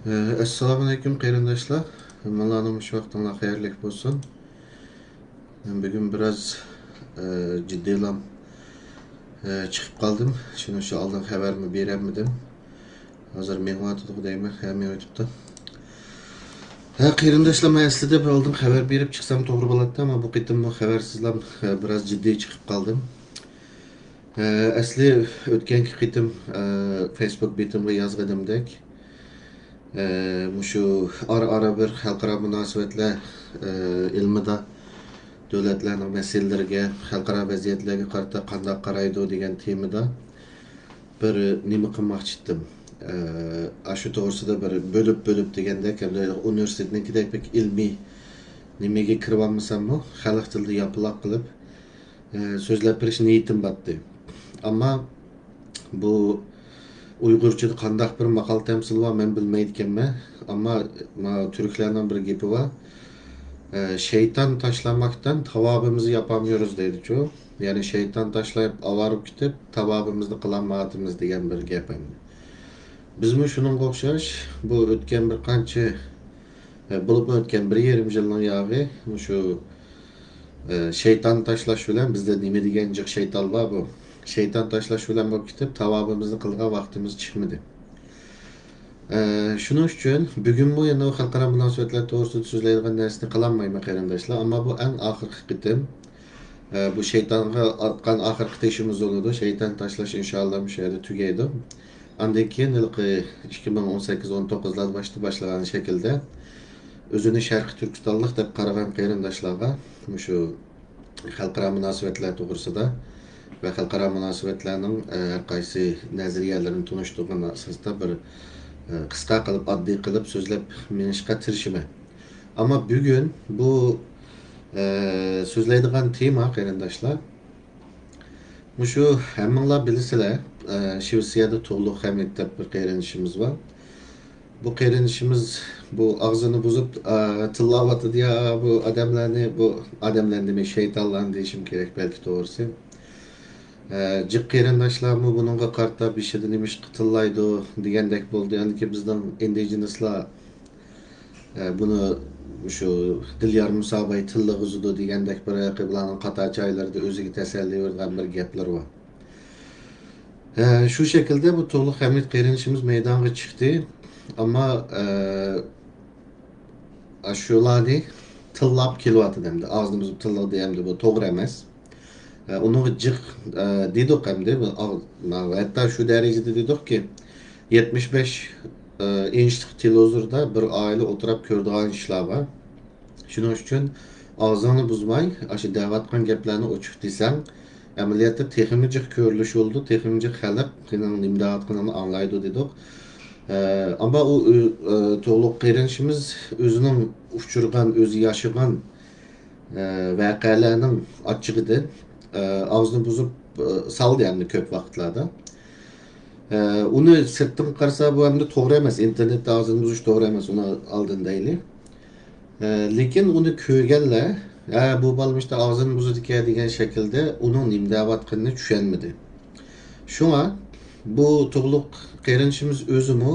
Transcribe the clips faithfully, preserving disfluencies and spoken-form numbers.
ئەسسالامۇئەلەيكۇم قېرىنداشلار. ھەممىڭلارنىڭ مۇشۇ ۋاقتىڭلار خەيرلىك بولسۇن. مەن بۈگۈن بىراز، ئە، جىددىيلام، ئە، چىقىپ قالدىم. شۇنىڭ ئۈچۈن ئالدىن خەۋەرمۇ بېرەلمىدىم. ھازىر مېڭىۋاتىدىغۇ دەيمەن. ھە، مېڭىۋېتىپتۇ. ھە، قېرىنداشلار، مەن ئەسلىدە بىر ئالدىن خەۋەر بېرىپ چىقسام توغرا بولاتتى، ئەمما بۇ قېتىممۇ خەۋەرسىزلام، ئە، بىراز جىددىي چىقىپ قالدىم. ئە، ئەسلى ئۆتكەنكى قېتىم، ئە، فېيسبۇك بېتىمغا يازغىنىمدەك، ئە، مۇشۇ ئارا-ئارا بىر خەلقئارا مۇناسىۋەتلەر، ئە، ئىلمىدا دۆلەتلەرنىڭ مەسىلىلىرىگە، خەلقئارا ۋەزىيەتلەرگە قارىتا قانداق قارايدۇ دېگەن تېمىدا بىر نېمە قىلماقچى ئىدىم. ئە، ئاشۇ توغرىسىدا بىر بۆلۈپ-بۆلۈپ دېگەندەك، ھەمدە ئۇنىۋېرسىتېتنىڭكىدەك بەك ئىلمىي نېمىگە كىرىۋالمىساممۇ، خەلق تىلىدا ياپىلاق قىلىپ، ئە، سۆزلەپ بېرىش نىيىتىم باتتى. ئەمما بۇ ئۇيغۇرچىدا قانداق بىر ماقال تەمسىلى بار، مەن بىلمەيدىكەنمەن. ئەمما ما تۈركلەرنىڭ بىر گېپى بار. ئە، «شەيتان تاشلاماقتان تاۋابىمىزنى ياپاميورۇز» دەيدىچۇ. يەنى شەيتان تاشلاپ ئاۋارە بولۇپ كېتىپ، تاۋابىمىزنى قىلالمايۋاتىمىز دېگەن بىر گەپ ئەمدى. بىزمۇ شۇنىڭغا ئوخشاش، بۇ ئۆتكەن بىر قانچە، ئە، بولۇپمۇ ئۆتكەن بىر يېرىم يىلنىڭ ياغى مۇشۇ ئە، شەيتان تاشلاش بىلەن، بىزدە نېمە دېگەن جىق شەيتان بار بۇ. شەيتان تاشلاش بىلەن بولۇپ كېتىپ، تاۋابىمىزنى قىلىدىغان ۋاقتىمىز چىقمىدى. ئە، شۇنىڭ ئۈچۈن بۈگۈنمۇ يەنە خەلقئارا مۇناسىۋەتلەر توغرىسىدا سۆزلەيدىغان نەرسىنى قىلالمايمەن، قېرىنداشلار. ئەمما بۇ ئەڭ ئاخىرقى قېتىم. ئە، بۇ شەيتانغا ئاتقان ئاخىرقى تېشىمىز بولىدۇ. شەيتان تاشلاش ئىنشائاللا مۇشۇ يەردە تۈگەيدۇ. ئاندىن كېيىن ھېلىقى ئىككى مىڭ ئون سەككىز، ئون توققۇزلاردا باشتا باشلىغان شەكىلدە ئۆزىنى شەرقىي تۈركىستانلىق دەپ قارىغان قېرىنداشلارغا مۇشۇ خەلقئارا مۇناسىۋەتلەر توغرىسىدا ۋە خەلقئارا مۇناسىۋەتلەرنىڭ، ئە، ھەر قايسى نەزەرىيەلىرىنى تونۇشتۇرغان ئاساستا بىر، ئە، قىسقا قىلىپ، ئاددىي قىلىپ سۆزلەپ مېڭىشقا تىرىشىمەن. ئەمما بۈگۈن بۇ، ئە، سۆزلەيدىغان تېما، قېرىنداشلار، مۇشۇ ھەممىڭلار بىلىسىلەر، ئە، شىۋېتسىيەدە تۇغلۇق خەمىت دەپ بىر قېرىندىشىمىز بار. بۇ قېرىندىشىمىز بۇ ئاغزىنى بۇزۇپ، ئە، تىللاۋاتىدۇ يا، بۇ ئادەملەرنى، بۇ ئادەملەرنى دېمەي، شەيتانلارنى دېيىشىم كېرەك بەلكى توغرىسى. ئە، جىق قېرىنداشلارمۇ بۇنىڭغا قارىتا بېشىدا نېمىشقا تىللايدۇ دېگەندەك بولدى. يەنىكى بىزنىڭ ئىندىجېنىسلار ئە، بۇنى شۇ دىليار مۇساباي تىللىغۇزىدۇ دېگەندەك بىر ھېلىقى بۇلارنىڭ قاتار چايلىرىدا ئۆزىگە تەسەللى بېرىدىغان بىر گەپلىرى بار. ئە، شۇ شەكىلدە بۇ تۇغلۇق خەمىت قېرىندىشىمىز مەيدانغا چىقتى. ئەمما، ئە، ئاشۇلارنى تىللاپ كېلىۋاتىدۇ ئەمدى. ئاغزىنى بۇزۇپ تىللىدى ئەمدى، بۇ توغرا ئەمەس. ئە، ئۇنىڭغا جىق، ئە، دېدۇق ئەمدى. بۇ ئاغ-، ھەتتا شۇ دەرىجىدە دېدۇقكى، يەتمىش بەش، ئە، ئىنچلىق تېلېۋىزوردا بىر ئائىلە ئولتۇراپ كۆرىدىغان ئىشلار بار. شۇنىڭ ئۈچۈن ئاغزىڭنى بۇزماي، ئاشۇ دەۋاتقان گەپلەرنى ئوچۇق دېسەڭ، ئەمەلىيەتتە تېخىمۇ جىق كۆرۈلۈش بولىدۇ، تېخىمۇ جىق خەلق سېنىڭ نېمە دەۋاتقىنىڭنى ئاڭلايدۇ دېدۇق. ئە، ئەمما ئۇ، ئۆ-، ئە، تۇغلۇق قېرىندىشىمىز ئۆزىنىڭ ئۇچرىغان، ئۆزى ياشىغان ئە، ۋەقەلەرنىڭ ئاچچىقىدىن، ئە، ئاغزىنى بۇزۇپ، ئە، سالدى ئەمدى كۆپ ۋاقىتلاردا. ئە، ئۇنى سىرتتىن قارىسا، بۇ ئەمدى توغرا ئەمەس، ئىنتېرنېتتا ئاغزىنى بۇزۇش توغرا ئەمەس، ئۇنى ئالدىن دەيلى. ئە، لېكىن ئۇنى كۆرگەنلەر، ھە، بۇ بالىمۇ ئىشتا ئاغزىنى بۇزىدىكەن دېگەن شەكىلدە ئۇنىڭ نېمە دەۋاتقىنىنى چۈشەنمىدى. شۇڭا بۇ تۇغلۇق قېرىندىشىمىز ئۆزىمۇ،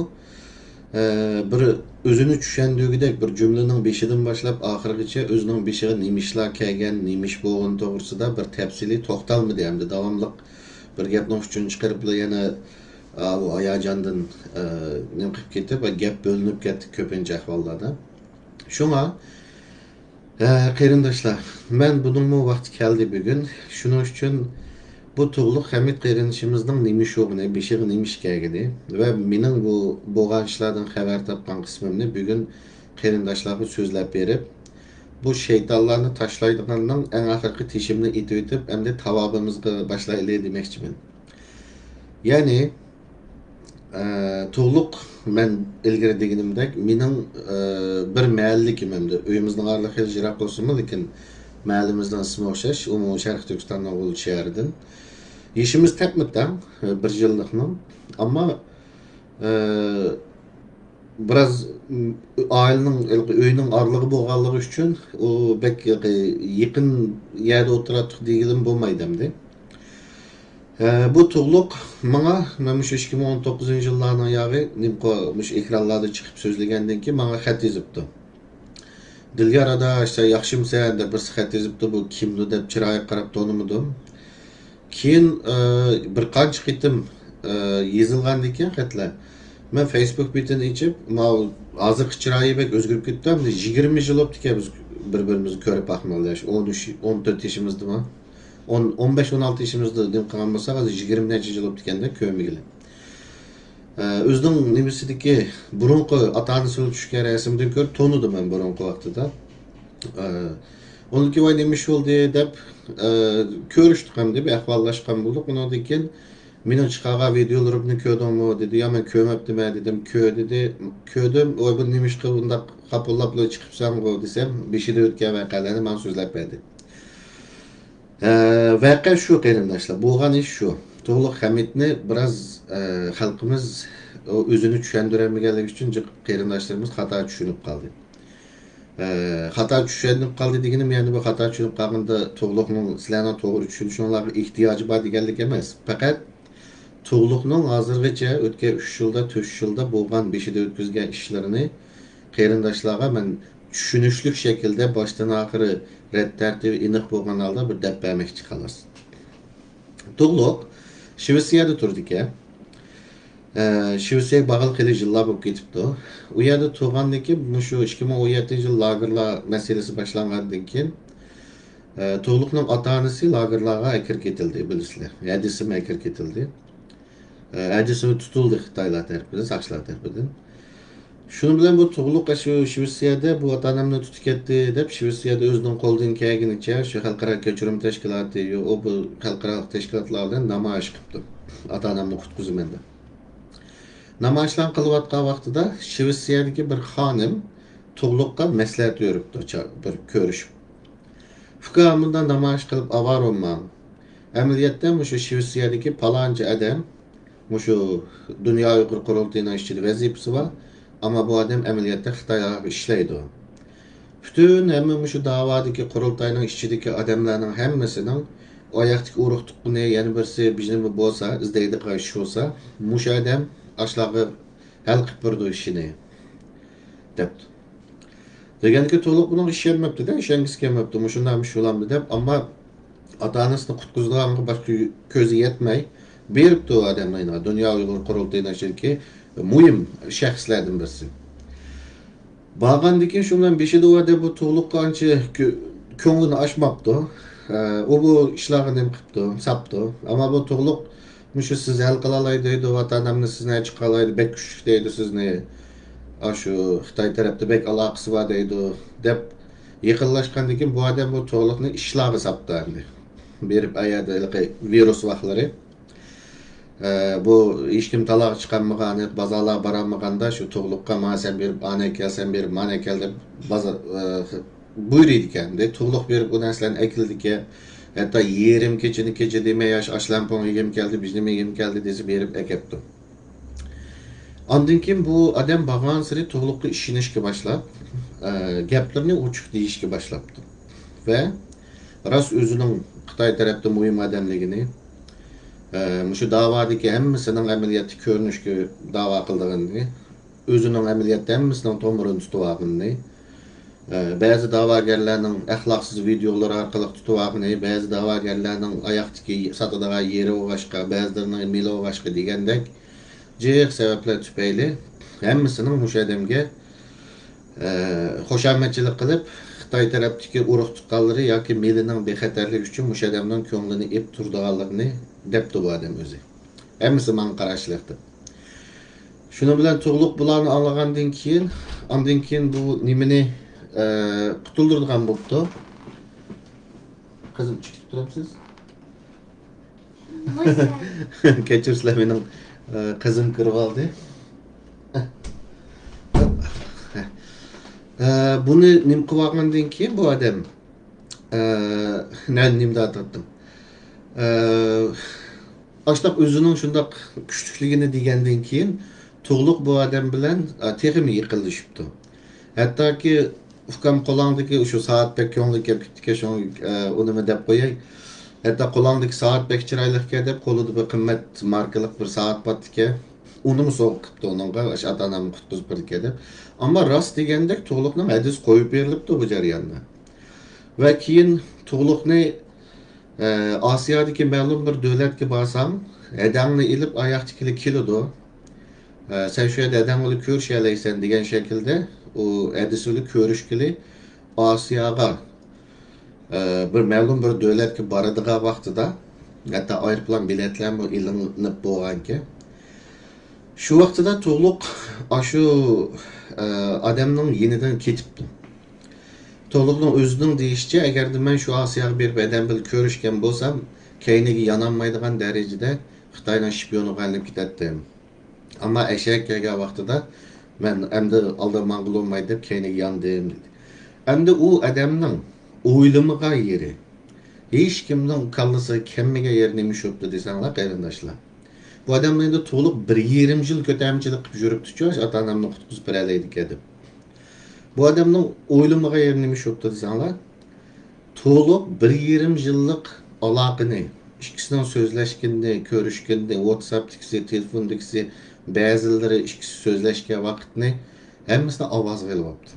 ئە، بىر ئۆزىنى چۈشەندۈرگۈدەك بىر جۈملىنىڭ بېشىدىن باشلاپ ئاخىرىغىچە ئۆزىنىڭ بېشىغا نېمە ئىشلار كەلگەن، نېمە ئىش بولغىنى توغرىسىدا بىر تەپسىلىي توختالمىدى. ئەمدى داۋاملىق بىر گەپنىڭ ئۇچىنى چىقىرىپلا يەنە، ئا، ئۇ ھاياجاندىن، ئە، نېمە قىلىپ كېتىپ، گەپ بۆلۈنۈپ كەتتى كۆپىنچە ئەھۋاللاردا. شۇڭا ھە، قېرىنداشلار، مەن بۇنىڭمۇ ۋاقتى كەلدى بۈگۈن. شۇنىڭ ئۈچۈن بۇ تۇغلۇق خەمىت قېرىندىشىمىزنىڭ نېمە ئىش بولغىنى، بېشىغا نېمە ئىش كەلگىنى ۋە مېنىڭ بۇ بولغان ئىشلاردىن خەۋەر تاپقان قىسمىمنى بۈگۈن قېرىنداشلارغا سۆزلەپ بېرىپ، بۇ شەيتانلارنى تاشلايدىغاننىڭ ئەڭ ئاخىرقى تېشىمنى ئېتىۋېتىپ، ئەمدى تاۋابىمىزغا باشلايلى دېمەكچىمەن. يەنى، ئە، تۇغلۇق، مەن ئىلگىرى دېگىنىمدەك، مېنىڭ، ئە، بىر مەھەللىلىكىم ئەمدى. ئۆيىمىزنىڭ ئارىلىقى خېلى يىراق بولسىمۇ، لېكىن مەھەللىمىزنىڭ ئىسمى ئوخشاش. ئۇمۇ شەرقىي تۈركىستاننىڭ غۇلجا شەھىرىدىن. يېشىمىز تەپمۇ تەڭ، بىر يىللىقنىڭ. ئەمما، ئە، بىراز، م، ئائىلىنىڭ، ئۆينىڭ ئارىلىقى بولغانلىقى ئۈچۈن ئۇ بەك يېقىن يەردە ئولتۇراتتۇق دېگىلىمۇ بولمايدۇ ئەمدى. ھە، بۇ تۇغلۇق ماڭا، مەن مۇشۇ ئىككى مىڭ ئون توققۇزىنچى يىللارنىڭ ياغى نېمىقا مۇشۇ ئېكرانلاردا چىقىپ سۆزلىگەندىن كېيىن ماڭا خەت يېزىپتۇ. «دىليار ئاداش، سەن ياخشىمۇسەن؟» دەپ بىرسى خەت يېزىپتۇ. بۇ كىمدۇ دەپ چىرايىغا قاراپ تونۇمىدىم. كېيىن، ئە، بىر قانچە قېتىم، ئە، يېزىلغاندىن كېيىن خەتلەر، مەن فېيسبۇك بېتىنى ئېچىپ، ماۋۇ ھازىرقى چىرايى بەك ئۆزگىرىپ كېتىپتۇ، ئەمدى يىگىرمە يىل بوپتىكەن بىز بىر-بىرىمىزنى كۆرۈپ باقمىغىلى. ئون ئۈچ، ئون تۆت يېشىمىزدىمۇ؟ ئون، ئون بەش، ئون ئالتە يېشىمىزدا دېم قىلغان بولساق، ھازىر يىگىرمە نەچچە يىل بوپتىكەندە كۆرمىگىلى. ئە، ئۆزىنىڭ نېمىسىدىكى بۇرۇنقى ئاتا-ئانىسى بىلەن چۈشكەن رەسىمدىن كۆرۈپ تونۇدۇم مەن بۇرۇنقى ۋاقتىدا. ئە، ئۇنىڭدىن كېيىن، «ۋاي، نېمە ئىش بولدى؟» دەپ، ئە، كۆرۈشتۇق ئەمدى، بىر ئەھۋاللاشقان بولدۇق. ئۇنىڭدىن كېيىن، «مېنىڭ چىقارغان ۋىدېئولىرىمنى كۆردۈڭمۇ؟» دېدى. «يا، مەن كۆرمەپتىمەن» دېدىم. «كۆر» دېدى. «كۆردۈم.» «ۋاي، بۇ نېمىشقا ئۇنداق قاپىللاپلا چىقىپسەنغۇ؟» دېسەم، بېشىدا ئۆتكەن ۋەقەلەرنى ماڭا سۆزلەپ بەردى. ھە، ۋەقە شۇ، قېرىنداشلار. بولغان ئىش شۇ. تۇغلۇق خەمىتنى بىراز، ئە، خەلقىمىز ئۆزىنى چۈشەندۈرەلمىگەنلىكى ئۈچۈن جىق قېرىنداشلىرىمىز خاتا چۈشىنىپ قالدى. ئە، خاتا چۈشەنىپ قالدى دېگىنىم، يەنى بۇ خاتا چۈشىنىپ قالغىنىدا تۇغلۇقنىڭ سىلەرنىڭ توغرا چۈشىنىشىڭلارغا ئېھتىياجى بار دېگەنلىك ئەمەس. پەقەت تۇغلۇقنىڭ ھازىرغىچە ئۆتكەن ئۈچ يىلدا، تۆت يىلدا بولغان، بېشىدا ئۆتكۈزگەن ئىشلىرىنى قېرىنداشلارغا مەن چۈشىنىشلىك شەكىلدە باشتىن ئاخىرى رەت تەرتىپى ئېنىق بولغان ھالدا بىر دەپ بەرمەكچى، خالاس. تۇغلۇق شىۋېتسىيەدە تۇرىدىكەن. ئە، شىۋېتسىيەگە بارغىلى خېلى يىللار بولۇپ كېتىپتۇ. ئۇ يەردە تۇرغاندىن كېيىن، مۇشۇ ئىككى مىڭ ئون يەتتىنچى يىل لاگېرلار مەسىلىسى باشلانغاندىن كېيىن، ئە، تۇغلۇقنىڭ ئاتا-ئانىسى لاگېرلارغا ئەكىرىپ كېتىلدى، بىلىسىلەر. ھەدىسىمۇ ئەكىرىپ كېتىلدى. ئە، ھەدىسىمۇ تۇتۇلدى خىتايلار تەرىپىدىن، ساقچىلار تەرىپىدىن. شۇنىڭ بىلەن بۇ تۇغلۇق شۇ شىۋېتسىيەدە بۇ ئاتا-ئانامنى تۇتۇپ كەتتى دەپ، شىۋېتسىيەدە ئۆزىنىڭ قولىدىن كەلگىنىچە شۇ خەلقئارا كەچۈرۈم تەشكىلاتى، يو-، ئۇ بۇ خەلقئارالىق تەشكىلاتلار بىلەن نامايىش قىپتۇ. ئاتا-ئانامنى قۇتقۇزىمەن دەپ. نامايىشلارنى قىلىۋاتقان ۋاقتىدا شىۋېتسىيەدىكى بىر خانىم تۇغلۇققا مەسلىھەت بېرىپتۇ، چا-، بىر كۆرۈشۈپ. ئۇكا، مۇنداق نامايىش قىلىپ ئاۋارە بولماڭ. ئەمەلىيەتتە مۇشۇ شىۋېتسىيەدىكى پالانچى ئادەم، مۇشۇ دۇنيا ئۇيغۇر قۇرۇلتىيىنىڭ ئىچىدە ۋەزىپىسى بار، ئەمما بۇ ئادەم ئەمەلىيەتتە خىتايلارغا ئىشلەيدۇ. پۈتۈن ھەممە مۇشۇ داۋادىكى، قۇرۇلتاينىڭ ئىچىدىكى ئادەملەرنىڭ ھەممىسىنىڭ، ئۇ ياقتىكى ئۇرۇق تۇغقىنى، يەنە بىرسى بىزنىڭ بولسا، ئىزدەيدىغان ئىش بولسا، مۇشۇ ئادەم ئاشۇلارغا ھەل قىلىپ بېرىدۇ ئىشىنى، دەپتۇ. دېگەنكى، تۇغلۇق بۇنىڭغا ئىشەنمەپتۇ-دە، ئىشەنگۈسى كەلمەپتۇ، مۇشۇنداق ئىش بولامدۇ دەپ، ئەمما ئاتا-ئانىسىنى قۇتقۇزىدىغانغا باشقا كۆزى يەتمەي، بېرىپتۇ ئادەملەر، دۇنيا ئۇيغۇر قۇرۇلتىيىنىڭ ئىچىدىكى مۇھىم شەخسلەردىن بىرسى. بارغاندىن كېيىن، شۇ بىلەن بېشىدا ئۇ ئادەم بۇ تۇغلۇققا ئانچە كۆ-، كۆڭلىنى ئاچماپتۇ. ئە، ئۇ بۇ ئىشلارغا نېمە قىپتۇ، ساپتۇ. ئەمما بۇ تۇغلۇق، مۇشۇ سىز ھەل قىلالاي دەيدۇ، ۋاتان ئەمدى سىزنى چىقالايدۇ، بەك كۈچلۈك دەيدۇ سىزنى. ئاشۇ خىتاي تەرەپتە بەك ئالاقىسى بار دەيدۇ، دەپ يېقىنلاشقاندىن كېيىن بۇ ئادەم بۇ تۇغلۇقنى ئىشلارغا ساپتۇ ئەمدى. بېرىپ ئايەردە ھېلىقى ۋىرۇس ۋاقلىرى. ئە، بۇ ھېچكىم تالاغا چىقالمىغان، بازارلارغا بارالمىغاندا شۇ تۇغلۇققا، «مانا سەن بېرىپ ئانى ئەكەل، سەن بېرىپ مانى ئەكەل» دەپ بازار، ئە، بۇيرۇيدىكەن. دە، تۇغلۇق بېرىپ ئۇ نەرسىلەرنى ئەكېلىدىكەن. ھەتتا يېرىم كېچىنى كېچە دېمەي، ئاش، ئاشلامپۇڭ يېگۈم كەلدى، بىر نېمە يېگۈم كەلدى دېسە بېرىپ ئەكەپتۇ. ئاندىن كېيىن بۇ ئادەم بارغانسېرى تۇغلۇققا ئىشىنىشكە باشلاپ، ئە، گەپلىرىنى ئوچۇق دېيىشكە باشلاپتۇ. ۋە راست ئۆزىنىڭ خىتاي تەرەپتە مۇھىم ئادەملىكىنى، ئە، مۇشۇ داۋادىكى ھەممىسىنىڭ ئەمەلىيەتتە كۆرۈنۈشكە داۋا قىلىدىغىنىنى، ئۆزىنىڭ ئەمەلىيەتتە ھەممىسىنىڭ تومۇرىنى تۇتۇۋالغىنىنى، ئە، بەزى داۋاگەرلەرنىڭ ئەخلاقسىز ۋىدېئولىرى ئارقىلىق تۇتۇۋالغىنى، بەزى داۋاگەرلەرنىڭ ئاياقتىكى ساتىدىغان يېرى بولغاچقا، بەزىلىرىنىڭ مېلى بولغاچقا دېگەندەك جىق سەۋەبلەر تۈپەيلى ھەممىسىنىڭ مۇشۇ ئادەمگە، ئە، خۇشامەتچىلىك قىلىپ، خىتاي تەرەپتىكى ئۇرۇق تۇغقانلىرى ياكى مېلىنىڭ بىخەتەرلىكى ئۈچۈن مۇشۇ ئادەمنىڭ كۆڭلىنى ئېلىپ تۇرىدىغانلىقىنى دەپتۇ بۇ ئادەم ئۆزى. ھەممىسى ماڭا قاراشلىق دەپ. شۇنىڭ بىلەن تۇغلۇق بۇلارنى ئاڭلىغاندىن كېيىن، ئاندىن كېيىن بۇ نېمىنى، ئە، قۇتۇلدۇرىدىغان بوپتۇ. قىزىم، چىقىپ تۇرامسىز؟ كەچۈرسىلەر، مېنىڭ، ئە، قىزىم كىرىۋالدى. ئە، بۇنى نېمە قىلىۋالغاندىن كېيىن بۇ ئادەم، ئە، نە-، نېمىدە ئاتاتتىم؟ ئە، ئاشتاق ئۆزىنىڭ شۇنداق كۈچلۈكلۈكىنى دېگەندىن كېيىن تۇغلۇق بۇ ئادەم بىلەن، ئە، تېخىمۇ يېقىنلىشىپتۇ. ھەتتاكى، «ئۇكام، قولۇڭدىكى شۇ سائەت بەك كۆڭلۈمگە كەپ كېتىپتىكەن، شۇڭا، ئە، ئۇنىمۇ دەپ قوياي. ھەتتا قولۇڭدىكى سائەت بەك چىرايلىقكەن دەپ، قولىدا بىر قىممەت ماركىلىق بىر سائەت بارتىكەن. ئۇنىمۇ سوۋغا قىپتۇ ئۇنىڭغا، ئاشۇ ئاتا-ئانامنى قۇتقۇزۇپ بېرىدىكەن دەپ. ئەمما راست دېگەندەك تۇغلۇقنىڭ ھەدىسى قويۇپ بېرىلىپتۇ بۇ جەرياندا. ۋە كېيىن تۇغلۇقنى، ئە، ئاسىيادىكى مەلۇم بىر دۆلەتكە بارساڭ، ھەدەڭنى ئېلىپ ئاياغ تىكىلى كېلىدۇ. ئە، سەن شۇ يەردە ھەدەڭ بىلەن كۆرۈشەلەيسەن دېگەن شەكىلدە ئۇ ھەدىسى بىلەن كۆرۈشكىلى ئاسىياغا، ئە، بىر مەلۇم بىر دۆلەتكە بارىدىغان ۋاقتىدا، ھەتتا ئايروپىلان بېلەتلەرمۇ ئېلىنىپ بولغانىكەن. شۇ ۋاقتىدا تۇغلۇق ئاشۇ، ئە، ئادەمنىڭ يېنىدىن كېتىپتۇ. تۇغلۇقنىڭ ئۆزىنىڭ دېيىشىچە، ئەگەردە مەن شۇ ئاسىياغا بېرىپ ئادەم بىلەن كۆرۈشكەن بولسام، كەينىگە يانالمايدىغان دەرىجىدە خىتاينىڭ شپىيونىغا ئايلىنىپ كېتەتتىم. ئەمما ئەشەگە كەلگەن ۋاقتىدا، مەن ئەمدى ئالدىرىماڭغىلى بولمايدۇ دەپ كەينىگە ياندىم، دېدى. ئەمدى ئۇ ئادەمنىڭ ئويلىمىغان يېرى، ھېچكىمنىڭ كاللىسىغا كەلمىگەن يېرى نېمە شوپتۇ دېسەڭلار، قېرىنداشلار. بۇ ئادەم ئەمدى تۇغلۇق بىر يېرىم يىل كۆتەرمىچىلىك قىلىپ يۈرۈپتۇچۇ، ئاتا-ئانامنى قۇتقۇزۇپ بېرەلەيدىكەن دەپ. بۇ ئادەمنىڭ ئويلىمىغان يېرى نېمە شوپتۇ دېسەڭلار، تۇغلۇق بىر يېرىم يىللىق ئالاقىنى، ئىككىسىنىڭ سۆزلەشكىنىنى، كۆرۈشكىنىنى، ۋاتساپتىكىسى، تېلېفوندىكىسى، بەزىلىرى ئىككىسى سۆزلەشكەن ۋاقىتنى ھەممىسىنى ئاۋازغا ئېلىۋاپتۇ.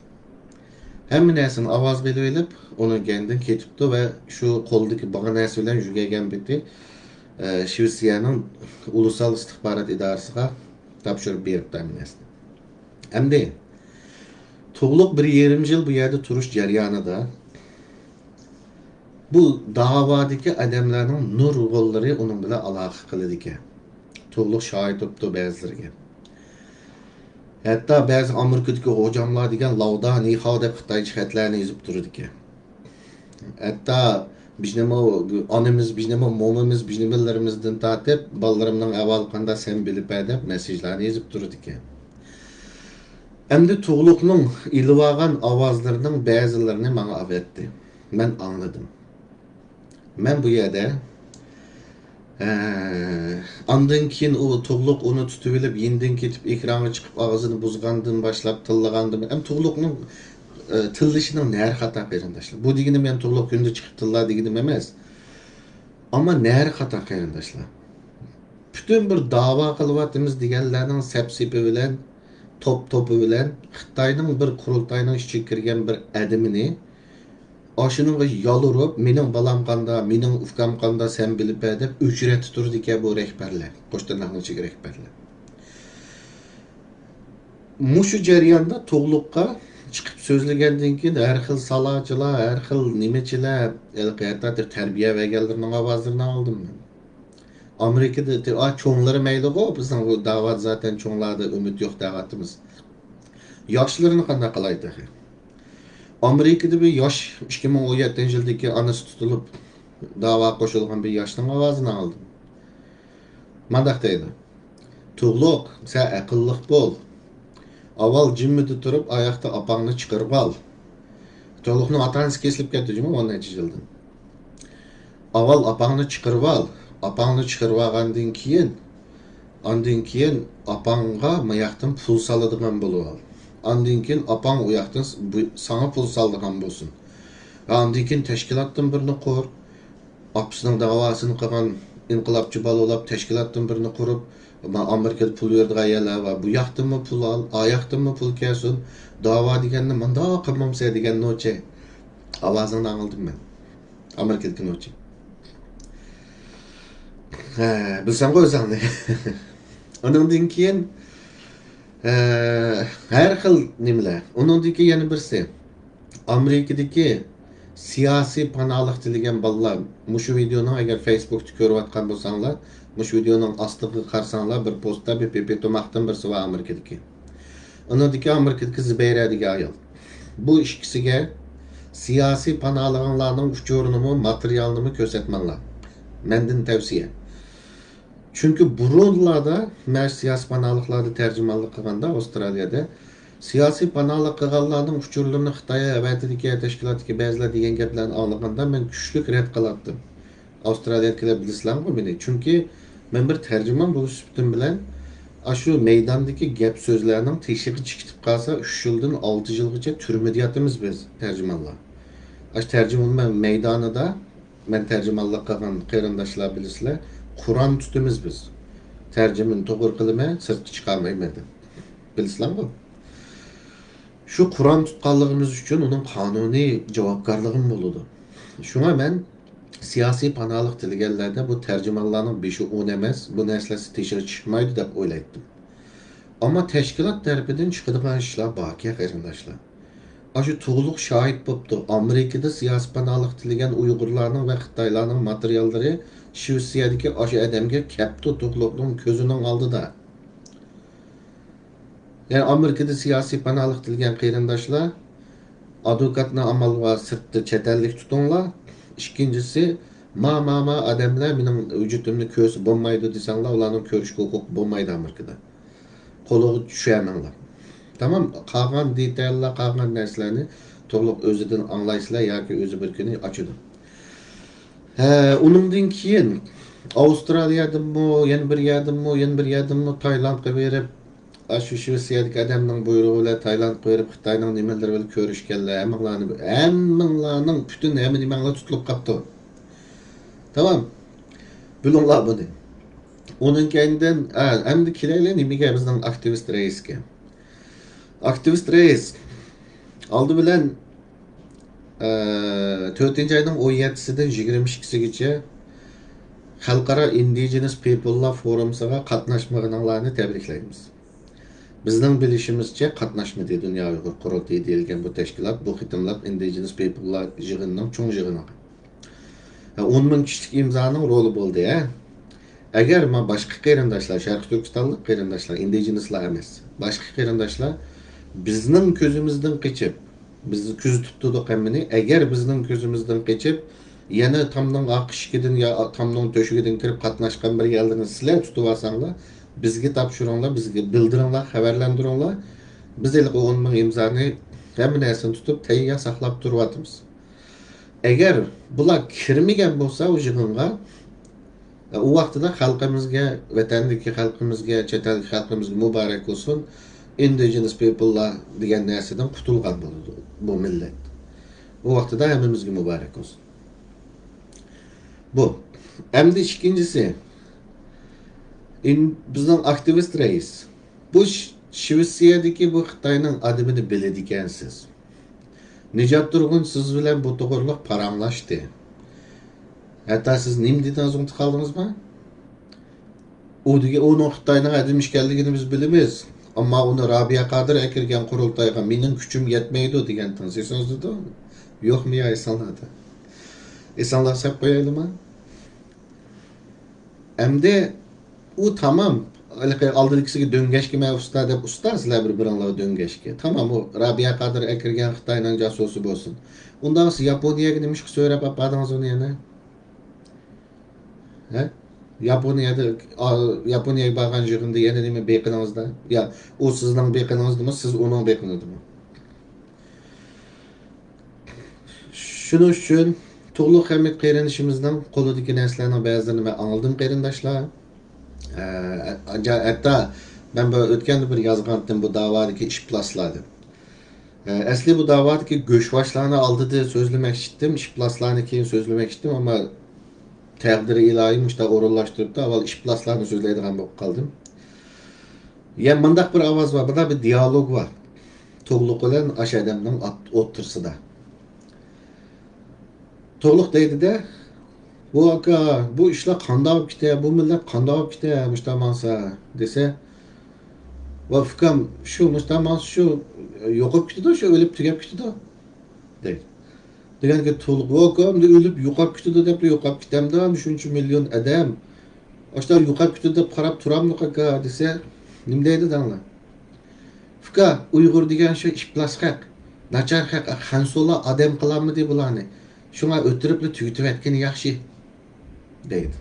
ھەممە نەرسىنى ئاۋازغا ئېلىۋېلىپ، ئۇنىڭ كەينىدىن كېتىپتۇ ۋە شۇ قولىدىكى بار نەرسە بىلەن يۈگۈرگەن پېتى، ئە، شىۋېتسىيەنىڭ ئۇلۇسال ئىستىخبارات ئىدارىسىغا تاپشۇرۇپ بېرىپتۇ ھەممە نەرسىنى. ئەمدى تۇغلۇق بىر يېرىم يىل بۇ يەردە تۇرۇش جەريانىدا بۇ داۋادىكى ئادەملەرنىڭ نۇرغۇنلىرى ئۇنىڭ بىلەن ئالاقە قىلىدىكەن. تۇغلۇق شاھىت بوپتۇ بەزىلىرىگە. ھەتتا بەزى ئامېرىكىدىكى غوجاملار دېگەن لاۋدا نىخاۋ دەپ خىتايچە خەتلەرنى يېزىپ تۇرىدىكەن. ھەتتا بىزنىمۇ ئانىمىز، بىزنىمۇ مومىمىز، بىزنىمىلىرىمىزدىن تارتىپ بالىلىرىمنىڭ ئەھۋالى قانداق سەن بىلىپ بەر دەپ مېسسېجلارنى يېزىپ تۇرىدىكەن. ئەمدى تۇغلۇقنىڭ ئېلىۋالغان ئاۋازلىرىنىڭ بەزىلىرىنى ماڭا ئاۋەتتى. مەن ئاڭلىدىم. مەن بۇ يەردە، ئە، ئاندىن كېيىن ئۇ تۇغلۇق ئۇنى تۇتۇۋېلىپ، يېنىدىن كېتىپ، ئېكرانغا چىقىپ، ئاغزىنى بۇزغاندىن باشلاپ، تىللىغاندىن، ئەم، تۇغلۇقنىڭ، ئە، تىللىشىنىڭ نەرى خاتا، قېرىنداشلار. بۇ دېگىنىم مەن تۇغلۇق كۈندە چىقىپ تىللا دېگىنىم ئەمەس. ئەمما نەرى خاتا، قېرىنداشلار. پۈتۈن بىر داۋا قىلىۋاتىمىز دېگەنلەرنىڭ سەپسېپى بىلەن، توپ-توپى بىلەن خىتاينىڭ بىر قۇرۇلتاينىڭ ئىچىگە كىرگەن بىر ئادىمىنى ئاشۇنىڭغا يالۋۇرۇپ، «مېنىڭ بالام قاندا، مېنىڭ ئۇكام قاندا، سەن بىلىپ بەر» دەپ ئۆچرەتتە تۇرىدىكەن بۇ رەھبەرلەر، قوش تىرناقنىڭ ئىچىگە رەھبەرلەر. مۇشۇ جەرياندا تۇغلۇققا چىقىپ سۆزلىگەندىن كېيىن ھەر خىل سالاچىلار، ھەر خىل نېمىچىلەر، ھېلىقى ھەتتا تەربىيە بەرگەنلىرىنىڭ ئاۋازلىرىنى ئالدىم مەن. ئامېرىكىدا، ئا، چوڭلىرى مەيلىغۇ، بىزنىڭ بۇ داۋادا زاتەن چوڭلاردا ئۈمىد يوق دەۋاتىمىز. ياشلىرىنى قانداق قىلاي تېخى؟ ئامېرىكىدا بىر ياش، ئىككى مىڭ ئون يەتتىنچى يىلدىكى ئانىسى تۇتۇلۇپ داۋاغا قوشۇلغان بىر ياشنىڭ ئاۋازىنى ئاڭلىدىم. مانداق دەيدۇ: «تۇغلۇق، سەن ئەقىللىق بول. ئاۋۋال جىممىدە تۇرۇپ، ئاياقتا ئاپاڭنى چىقىرىۋال.» تۇغلۇقنىڭ ئاتا-ئانىسى كېسىلىپ كەتتى جۇمۇ، ئون نەچچە يىلدىن. «ئاۋۋال ئاپاڭنى چىقىرىۋال. ئاپاڭنى چىقىرىۋالغاندىن كېيىن، ئاندىن كېيىن ئاپاڭغا ماياقتىن پۇل سالىدىغان بولۇۋال. ئاندىن كېيىن ئاپاڭ ئۇ ياقتىن س-، بۇ، ساڭا پۇل سالىدىغان بولسۇن. ئاندىن كېيىن تەشكىلاتتىن بىرنى قۇر.» ئاپىسىنىڭ داۋاسىنى قىلغان ئىنقىلابچى بالا بولاپ، تەشكىلاتتىن بىرنى قۇرۇپ، ما-، ئامېرىكىدا پۇل بېرىدىغان يەرلەر بار. بۇ ياقتىنمۇ پۇل ئال، ئا ياقتىنمۇ پۇل كەلسۇن. داۋا دېگەننى مۇنداق قىلمامسەن دېگەن نوچى ئاۋازىڭنى ئاڭلىدىم مەن. ئامېرىكىدىكى نوچى. ھە، بىلسەڭغۇ ئۆزۈڭنى. ئۇنىڭدىن كېيىن، ھە، ھەر خىل نېمىلەر. ئۇنىڭدىن كېيىن يەنە بىرسى. ئامېرىكىدىكى سىياسىي پاناھلىق تىلىگەن بالىلار، مۇشۇ ۋىدېئونىڭ، ئەگەر فېيسبۇكتا كۆرۈۋاتقان بولساڭلار، مۇشۇ ۋىدېئونىڭ ئاستىغا قارىساڭلار، بىر پوستتا بىر پېپى تۇماقتىن بىرسى بار ئامېرىكىدىكى. ئۇنىڭدىكى ئامېرىكىدىكى زىبەيرە دېگەن ئايال. بۇ ئىككىسىگە سىياسىي پاناھلىغانلارنىڭ ئۇچۇرىنىمۇ، ماتېرىيالىنىمۇ كۆرسەتمەڭلار. مەندىن تەۋسىيە. چۈنكى بۇرۇنلاردا مەن سىياسىي پاناھلىقلاردا تەرجىمانلىق قىلغاندا ئاۋسترالىيەدە، سىياسىي پاناھلىق قىلغانلارنىڭ ئۇچۇرلىرىنى خىتاي ئەۋەتىدىكەن، تەشكىلاتتىكى بەزىلەر دېگەن گەپلەرنى ئاڭلىغاندا مەن كۈچلۈك رەت قىلاتتىم. ئاۋسترالىيەدىكىلەر بىلىسىلەرغۇ مېنى. چۈنكى مەن بىر تەرجىمان بولۇش سۈپىتىم بىلەن ئاشۇ مەيداندىكى گەپ سۆزلەرنىڭ تېشىغا چىقىتىپ قالسا، ئۈچ يىلدىن ئالتە يىلغىچە تۈرمىدە ياتىمىز بىز تەرجىمانلار. ئاشۇ تەرجىمان مەيدانىدا مەن تەرجىمانلىق قىلغان قېرىنداشلار بىلىسىلەر، قۇرئان تۇتىمىز بىز. تەرجىمىنى توغرا قىلىمەن، سىرتقا چىقارمايمەن دەپ. بىلىسىلەرغۇ؟ شۇ قۇرئان تۇتقانلىقىمىز ئۈچۈن ئۇنىڭ قانۇنىي جاۋابكارلىقىمۇ بولىدۇ. شۇڭا مەن سىياسىي پاناھلىق تىلىگەنلەردە بۇ تەرجىمانلارنىڭ بېشى ئون ئەمەس، بۇ نەرسىلەر تېشىغا چىقمايدۇ دەپ ئويلايتتىم. ئەمما تەشكىلات تەرىپىدىن چىقىدىغان ئىشلار باركەن، قېرىنداشلار. ئاشۇ تۇغلۇق شاھىت بوپتۇ. ئامېرىكىدا سىياسىي پاناھلىق تىلىگەن ئۇيغۇرلارنىڭ ۋە خىتايلارنىڭ ماتېرىياللىرى شىۋېتسىيەدىكى ئاشۇ ئادەمگە كەپتۇ، تۇغلۇقنىڭ كۆزىنىڭ ئالدىدا. يەنى ئامېرىكىدا سىياسىي پاناھلىق تىلىگەن قېرىنداشلار، ئادۋوكاتنى ئامال بار سىرتتا چەت ئەللىك تۇتۇڭلار. ئىككىنچىسى، ما، ما، ما ئادەملەر مېنىڭ ھۆججىتىمنى كۆرسە بولمايدۇ دېسەڭلار، ئۇلارنىڭ كۆرۈشكە ھوقۇقى بولمايدۇ ئامېرىكىدا. قولىغا چۈشەرمەڭلار. تامام، قالغان دېتاللار، قالغان نەرسىلەرنى تولۇق ئۆزىدىن ئاڭلايسىلەر ياكى ئۆزى بىر كۈنى ئاچىدۇ. ھە، ئۇنىڭدىن كېيىن ئاۋسترالىيەدىنمۇ، يەنە بىر يەردىنمۇ، يەنە بىر يەردىنمۇ تايلاندقا بېرىپ، ئاشۇ شىۋېتسىيەدىكى ئادەمنىڭ بۇيرۇغى بىلەن تايلاندقا بېرىپ، خىتاينىڭ نېمىلىرى بىلەن كۆرۈشكەنلەر، ھەممىڭلارنى، ھەممىڭلارنىڭ پۈتۈن ھەممە نېمەڭلار تۇتۇلۇپ قاپتۇ. تامام. بىلىڭلار بۇنى. ئۇنىڭ كەينىدىن، ھە، ئەمدى كېلەيلى نېمىگە، بىزنىڭ ئاكتىۋىست رەئىسكە. ئاكتىۋىست رەئىس، ئالدى بىلەن، ئە، تۆتىنچى ئاينىڭ ئون يەتتىسىدىن يىگىرمە ئىككىسىگىچە خەلقئارا ئىندىجېنس پىپللار فورۇمسىغا قاتناشمىغىنىڭلارنى تەبرىكلەيمىز. بىزنىڭ بىلىشىمىزچە قاتناشمىدى دۇنيا ئۇيغۇر قۇرۇلتىيى دېيىلگەن بۇ تەشكىلات بۇ قېتىملىق ئىندىجېنس پىپللار يىغىنىنىڭ چوڭ يىغىنىغا. ھە، ئون مىڭ كىشىلىك ئىمزانىڭ رولى بولدى، ھە؟ ئەگەر ما باشقا قېرىنداشلار، شەرقىي تۈركىستانلىق قېرىنداشلار، ئىندىجېنسلار ئەمەس، باشقا قېرىنداشلار بىزنىڭ كۆزىمىزدىن قېچىپ، بىز كۆزىتىپ تۇردۇق ھەممىنى، ئەگەر بىزنىڭ كۆزىمىزدىن قېچىپ، يەنە تامنىڭ ئارقا ئىشىكىدىن يا تامنىڭ تۆشۈكىدىن كىرىپ قاتناشقان بىر يەرلىرىنى سىلەر تۇتۇۋالساڭلار، بىزگە تاپشۇرۇڭلار، بىزگە بىلدۈرۈڭلار، خەۋەرلەندۈرۈڭلار. بىز ھېلىقى ئون مىڭ ئىمزانى، ھەممە نەرسىنى تۇتۇپ تەييار ساقلاپ تۇرۇۋاتىمىز. ئەگەر بۇلار كىرمىگەن بولسا ئۇ يىغىنغا، ئۇ ۋاقتىدا خەلقىمىزگە، ۋەتەندىكى خەلقىمىزگە، چەت ئەلدىكى خەلقىمىزگە مۇبارەك بولسۇن، ئىندىجېنس پىپللار دېگەن نەرسىدىن قۇتۇلغان بولىدۇ بۇ مىللەت. ئۇ ۋاقتىدا ھەممىمىزگە مۇبارەك بولسۇن. بۇ. ئەمدى ئىككىنچىسى، ئىن-، بىزنىڭ ئاكتىۋىست رەئىس. بۇ ش-، شىۋېتسىيەدىكى بۇ خىتاينىڭ ئادىمىنى بىلىدىكەنسىز. نىجات تۇرغۇن سىز بىلەن بۇ توغرىلىق پاراڭلاشتى. ھەتتا سىز نېمە دېدىڭىز، ئۇنتۇپ قالدىڭىزمۇ؟ ئۇ دېگەن، ئۇنىڭ خىتاينىڭ ئادىمى ئىكەنلىكىنى بىز بىلىمىز. ئەمما ئۇنى رابىيە قادىر ئەكىرگەن قۇرۇلتايغا مېنىڭ كۈچۈم يەتمەيدۇ دېگەنتىڭىز ئېسىڭىزدىدۇ؟ يوقمۇ يا ئېسىڭلاردا؟ ئېسىڭلارغا سەپ قويايلىما؟ ئەمدى ئۇ تامام، ھېلىقى ئالدىدىكىسىگە دۆڭگەشكە مەن ئۇستا دەپ، ئۇستا سىلەر بىر-بىرىڭلارغا دۆڭگەشكە. تامام، ئۇ رابىيە قادىر ئەكىرگەن خىتاينىڭ جاسۇسى بولسۇن. ئۇنداق بولسا ياپونىيەگە نېمىشقا سۆرەپ ئاپاردىڭىز ئۇنى يەنە؟ ھە؟ ياپونىيەدە، ئا، ياپونىيەگە بارغان يىغىندا يەنە نېمە بېقىنىڭىزدا؟ يا ئۇ سىزنىڭ بېقىنىڭىزدىمۇ، سىز ئۇنىڭ بېقىنىدىمۇ؟ شۇنىڭ ئۈچۈن تۇغلۇق ھەمىد قېرىندىشىمىزنىڭ قولىدىكى نەرسىلەرنىڭ بەزىلىرىنى مەن ئاڭلىدىم، قېرىنداشلار. ئە، ھە-، ھەتتا مەن بۇ ئۆتكەندە بىر يازغانتىم بۇ داۋادىكى ئىپلاسلار دەپ. ئە، ئەسلى بۇ داۋادىكى گۆشۋاشلارنى ئالدىدا سۆزلىمەكچىدىم، ئىپلاسلارنى كېيىن سۆزلىمەكچىدىم، ئەمما تەقدىرى ئىلاھىي مۇشۇنداق ئورۇنلاشتۇرۇپتۇ، ئاۋۋال ئىپلاسلارنى سۆزلەيدىغان بولۇپ قالدىم. يا مۇنداق بىر ئاۋاز بار، مۇنداق بىر دىيالوگ بار. تۇغلۇق بىلەن ئاشۇ ئادەمنىڭ ئات-، ئوتتۇرىسىدا. تۇغلۇق دەيدۇ-دە، «ۋو ئاكا، بۇ ئىشلار قانداق بولۇپ كېتە، بۇ مىللەت قانداق بولۇپ كېتە، مۇشۇنداق ماڭسا؟» دېسە، «ۋا ئۇكام، شۇ مۇشۇنداق ماڭسا شۇ يوقاپ كېتىدۇ، شۇ ئۆلۈپ تۈگەپ كېتىدۇ.» دەيدۇ. دېگەنكى تۇغلۇق، «ۋو ئۇكام، ئۆلۈپ يوقاپ كېتىدۇ دەپلا يوقاپ كېتەمدۇ، شۇنچە مىليون ئادەم؟ ئاشۇنداق يوقاپ كېتىدۇ دەپ قاراپ تۇرامدۇق ئاكا؟» دېسە، نېمە دەيدۇ دەڭلار؟ «ئۇكا، ئۇيغۇر دېگەن شۇ ئىپلاس خەق، ناچار خەق، خەنزۇلار ئادەم قىلالمىدى بۇلارنى. شۇڭا ئۆلتۈرۈپلا تۈگىتىۋەتكىنى ياخشى.» دەيدۇ.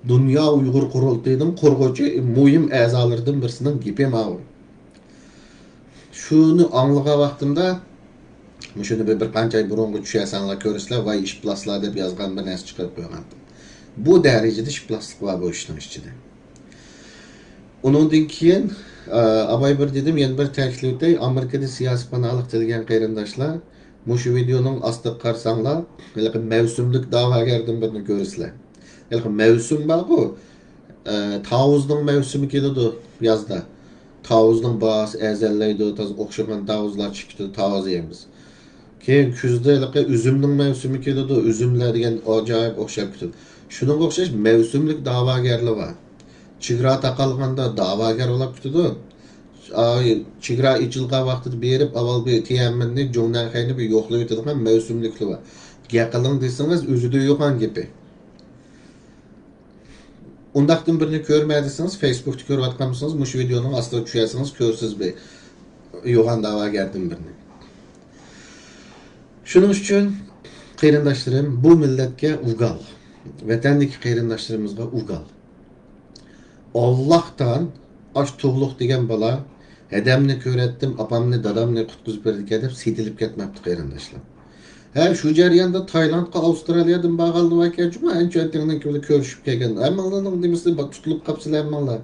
دۇنيا ئۇيغۇر قۇرۇلتىيىنىڭ قۇرغۇچى مۇھىم ئەزالىرىدىن بىرسىنىڭ گېپى ماۋۇ. شۇنى ئاڭلىغان ۋاقتىمدا، مۇشۇنى بىر، بىر قانچە ئاي بۇرۇنغا چۈشۈرسەڭلار كۆرىسىلەر، ۋاي ئىپلاسلار دەپ يازغان بىر نەرسە چىقىرىپ قويغانتىم. بۇ دەرىجىدە ئىپلاسلىق بار بۇ ئىشنىڭ ئىچىدە. ئۇنىڭدىن كېيىن، ئە، ئاۋاي بىر دېدىم، يەنە بىر تەكىتلىۋېتەي، ئامېرىكىدا سىياسىي پاناھلىق تىلىگەن قېرىنداشلار، مۇشۇ ۋىدېئونىڭ ئاستىغا قارىساڭلار، ھېلىقى مەۋسۇملۇك دەۋاگەردىن بىرنى كۆرىسىلەر. ھېلىقى مەۋسۇم بارغۇ، ئە، تاۋۇزنىڭ مەۋسۇمى كېلىدۇ يازدا. تاۋۇزنىڭ باھاسى ئەرزانلايدۇ، تازا ئوخشىغان تاۋۇزلار چىقىپ كېتىدۇ، تاۋۇز يەيمىز. كېيىن كۈزدە ھېلىقى ئۈزۈمنىڭ مەۋسۇمى كېلىدۇ، ئۈزۈملەر دېگەن ئاجايىپ ئوخشاپ كېتىدۇ. شۇنىڭغا ئوخشاش مەۋسۇملۇك دەۋاگەرلەر بار. چېگرا تاقالغاندا دەۋاگەر بولاپ كېتىدۇ. ئاي، چېگرا ئېچىلغان ۋاقتىدا بېرىپ، ئاۋۋال بىر تيەنئەنمېننى، جۇڭنەنخەينى بىر يوقلىۋېتىدىغان مەۋسۇملۇكلار بار. گەپ قىلىڭ دېسىڭىز، ئۆزىدە يوقان گېپى. ئۇنداقتىن بىرنى كۆرمە دېسىڭىز، فېيسبۇكتا كۆرۈۋاتقان بولسىڭىز، مۇشۇ ۋىدېئونىڭ ئاستىغا چۈشەرسىڭىز، كۆرىسىز بىر يوغان دەۋاگەردىن بىرنى. شۇنىڭ ئۈچۈن، قېرىنداشلىرىم، بۇ مىللەتكە ئۇگال، ۋەتەندىكى قېرىنداشلىرىمىزغا ئۇگال. ئاللاھتان ئاش تۇغلۇق دېگەن بالا، ھەدەمنى كۆرەتتىم، ئاپامنى، دادامنى قۇتقۇزۇپ بېرىدىكەن دەپ سېتىلىپ كەتمەپتۇ، قېرىنداشلار. ھە، شۇ جەرياندا تايلاندقا ئاۋسترالىيەدىن بارغانلار باركەن جۇمۇ، ئەنچۈەنتىڭنىڭكى بىلەن كۆرۈشۈپ كەلگەن. ھەممىڭلارنىڭ نېمىسى بار، تۇتۇلۇپ قاپسىلەر ھەممىڭلار.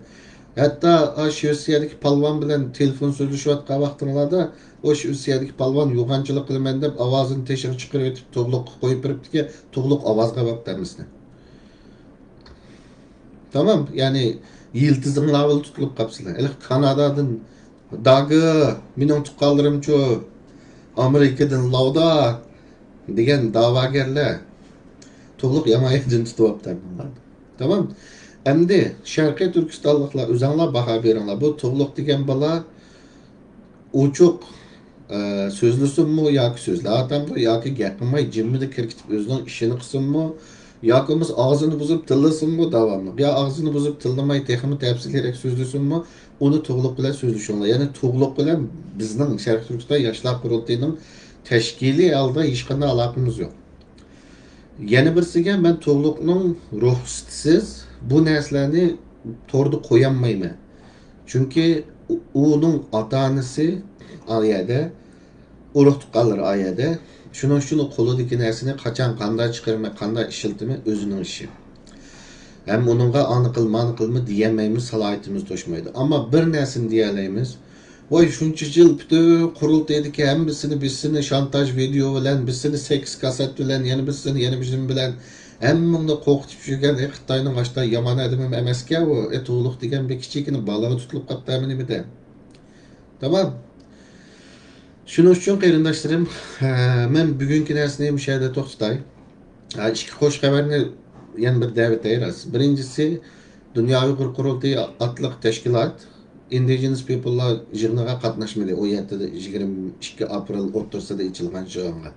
ھەتتا ئا، شىۋېتسىيەدىكى پالۋان بىلەن تېلېفون سۆزلىشىۋاتقان ۋاقتىڭلاردا، ئۇ شىۋېتسىيەدىكى پالۋان يوغانچىلىق قىلىمەن دەپ ئاۋازىنى تېشىغا چىقىرىۋېتىپ، تۇغلۇققا قويۇپ بېرىپتىكەن، تۇغلۇق ئاۋازغا بەپتۇ ھەممىسىنى. تامام، يەنى يىلتىزىڭلار بىلەن تۇتۇلۇپ قاپسىلەر. ھېلىقى كانادادىن داگى، مېنىڭ تۇغقانلىرىمچۇ، ئامېرىكىدىن لاۋدا دېگەن دەۋاگەرلەر تۇغلۇق يامان يەردىن تۇتۇۋاپتۇ. تامام. ئەمدى شەرقىي تۈركىستانلىقلار، ئۆزۈڭلار باھا بېرىڭلار. بۇ تۇغلۇق دېگەن بالا ئوچۇق، ئە، سۆزلىسۇنمۇ ياكى سۆزلەۋاتامدۇ ياكى گەپ قىلماي جىممىدە كىركىتىپ ئۆزىنىڭ ئىشىنى قىلسۇنمۇ ياكى بولمىسا ئاغزىنى بۇزۇپ تىللىسۇنمۇ داۋاملىق يا ئاغزىنى بۇزۇپ تىللىماي تېخىمۇ تەپسىلىيرەك سۆزلىسۇنمۇ، ئۇنى تۇغلۇق بىلەن سۆزلىشىڭلار. يەنى تۇغلۇق بىلەن بىزنىڭ شەرقىي تۈركىستان ياشلار قۇرۇلتىيىنىڭ تەشكىلىي ھالدا ھېچقانداق ئالاقىمىز يوق. يەنە بىرسىگە، مەن تۇغلۇقنىڭ رۇخسىتىسىز بۇ نەرسىلەرنى توردا قويالمايمەن. چۈنكى ئۇ-، ئۇنىڭ ئاتا-ئانىسى ئا يەردە، ئۇرۇق-تۇغقانلىرى ئا يەردە. شۇنىڭ ئۈچۈن ئۇ قولىدىكى نەرسىنى قاچان، قانداق چىقىرىمەن، قانداق ئىشلىتىمەن، ئۆزىنىڭ ئىشى. ھەم ئۇنىڭغا ئانى قىل، مانى قىلما دېيەلمەيمىز، سالاھىيىتىمىز توشمايدۇ. ئەمما بىر نەرسىنى دېيەلەيمىز. ۋاي، شۇنچە يىل پۈتۈن قۇرۇلتايدىكى ھەممىسىنى، بىزسىنى شانتاژ ۋىدېئو بىلەن، بىزسىنى سېكس كاسسېت بىلەن، يەنە بىزسىنى يەنە بىر نېمە بىلەن، ھەممىڭنى قورقۇتۇپ يۈرگەن، ئى، خىتاينىڭ ئاشتا يامان ئادىمىمۇ ئەمەسكەن ئۇ، ئى، تۇغلۇق دېگەن بىر كىچىككىنە بالىغا تۇتۇلۇپ قاپتۇ ھەممە نېمىدە. تامام. شۇنىڭ ئۈچۈن، قېرىنداشلىرىم، ئە، مەن بۈگۈنكى نەرسىنى مۇشۇ يەردە توختىتاي. ئە، ئىككى خوش خەۋەرنى يەنە بىر دەۋېتەي راست. بىرىنچىسى، دۇنيا ئۇيغۇر قۇرۇلتىيى ئاتلىق تەشكىلات ئىندىجېنس پىپللار يىغىنىغا قاتناشمىدى. ئون يەتتە، يىگىرمە ئىككى ئاپرېل ئوتتۇرىسىدا ئېچىلغان يىغىنغا.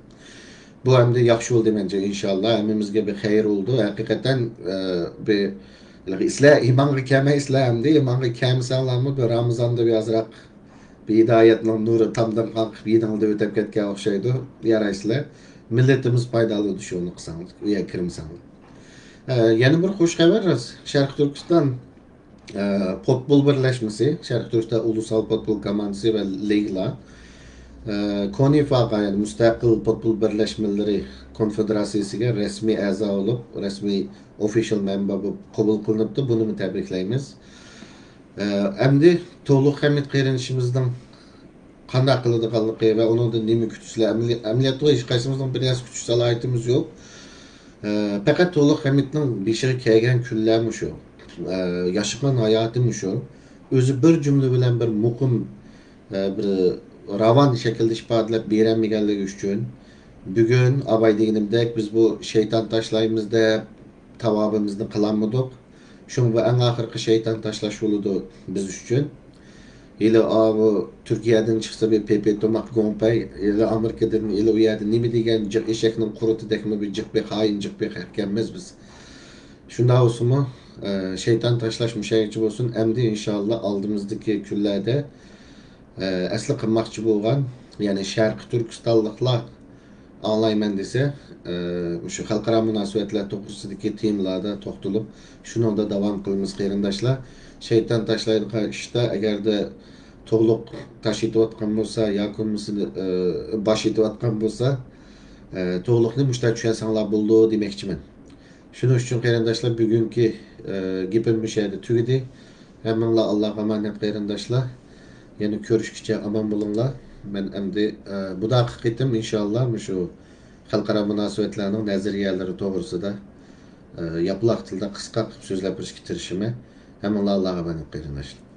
بۇ ئەمدى ياخشى بولدى مەنچە، ئىنشاللا ھەممىمىزگە بىر خەير بولىدۇ. ھەقىقەتەن، ئە، بىر، سىلەر ئىمانغا كەلمەيسىلەر ئەمدى، ئىمانغا كەلمىسەڭلارمۇ بىر رامىزاندا بىر ئازراق بىر ھىدايەتنىڭ نۇرى تامدىن قاقىپ يېنىڭلىدا ئۆتۈپ كەتكەن ئوخشايدۇ. يارايسىلەر. مىللىتىمىز پايدىلىنىدۇ شۇنى قىلساڭلار، ئۇ يەرگە كىرمىسەڭلار. ئە، يەنە بىر خوش خەۋەر راست. شەرقىي تۈركىستان، ئە، پوتبول بىرلەشمىسى، شەرقىي تۈركىستان ئۇلۇسال پوتبول كوماندىسى ۋە لىگىلار، ئە، كونىفاغا، يەنى مۇستەقىل پوتبول بىرلەشمىلىرى كونفېدېراتسىيىسىگە رەسمىي ئەزا بولۇپ، رەسمىي ئوفىشال مەمبەر بولۇپ قوبۇل قىلىنىپتۇ. بۇنىمۇ تەبرىكلەيمىز. ئە، ئەمدى تۇغلۇق ھەمىت قېرىندىشىمىزنىڭ قانداق قىلىدىغانلىقى ۋە ئۇنىڭدىن نېمە كۈتىسىلەر؟ ئەمەلىي-، ئەمەلىيەتتە ھېچقايسىمىزنىڭ بىر نەرسە كۈتۈش سالاھىيىتىمىز يوق. ئە، پەقەت تۇغلۇق ھەمىتنىڭ بېشىغا كەلگەن كۈنلەر مۇشۇ. ئە، ياشىغان ھاياتى مۇشۇ. ئۆزى بىر جۈملە بىلەن بىر مۇقىم، ئە، بىر راۋان شەكىلدە ئىپادىلەپ بېرەلمىگەنلىكى ئۈچۈن، بۈگۈن ئاباي دېگىنىمدەك بىز بۇ شەيتان تاشلايمىز دەپ تاۋابىمىزنى قىلالمىدۇق. شۇڭا بۇ ئەڭ ئاخىرقى شەيتان تاشلاش بولىدۇ بىز ئۈچۈن. ھېلى ئاۋۇ تۈركىيەدىن چىقسا بىر پېپى توماق گوڭپەي، ھېلى ئامېرىكىدىن، ھېلى ئۇ يەردە نېمە دېگەن جىق ئېشەكنىڭ قۇرۇتىدەكمۇ بىر جىق بىر خائىن، جىق بىر خەقكەنمىز بىز. شۇنداق بولسىمۇ، ئە، شەيتان تاشلاش مۇشەگىچە بولسۇن. ئەمدى ئىنشاللا ئالدىمىزدىكى كۈنلەردە ئە، ئەسلى قىلماقچى بولغان، يەنى شەرقىي تۈركىستانلىقلار ئاڭلايمەن دېسە، ئە، مۇشۇ خەلقئارا مۇناسىۋەتلەر توغرىسىدىكى تېمىلاردا توختىلىپ، شۇنىڭدا داۋام قىلىمىز، قېرىنداشلار. شەيتان تاشلايدىغان ئىشتا، ئەگەردە تۇغلۇق تاش ئېتىۋاتقان بولسا ياكى بولمىسا، ئە، باش ئېتىۋاتقان بولسا، ئە، تۇغلۇقنى مۇشۇنداق چۈشەنسەڭلار بولىدۇ دېمەكچىمەن. شۇنىڭ ئۈچۈن، قېرىنداشلار، بۈگۈنكى، ئە، گېپىم مۇشۇ يەردە تۈگىدى. ھەممىڭلار ئاللاغا ئامانەت، قېرىنداشلار. يەنە كۆرۈشكىچە ئامان بولۇڭلار. مەن ئەمدى، ئە، بۇداقى قېتىم ئىنشاللا مۇشۇ خەلقئارا مۇناسىۋەتلەرنىڭ نەزەرىيەلىرى توغرىسىدا، ئە، ياپىلاق تىلدا قىسقا قىلىپ سۆزلەپ بېرىشكە تىرىشىمەن. ھەممىڭلار ئاللاغا ئامانەت قېرىنداشلار.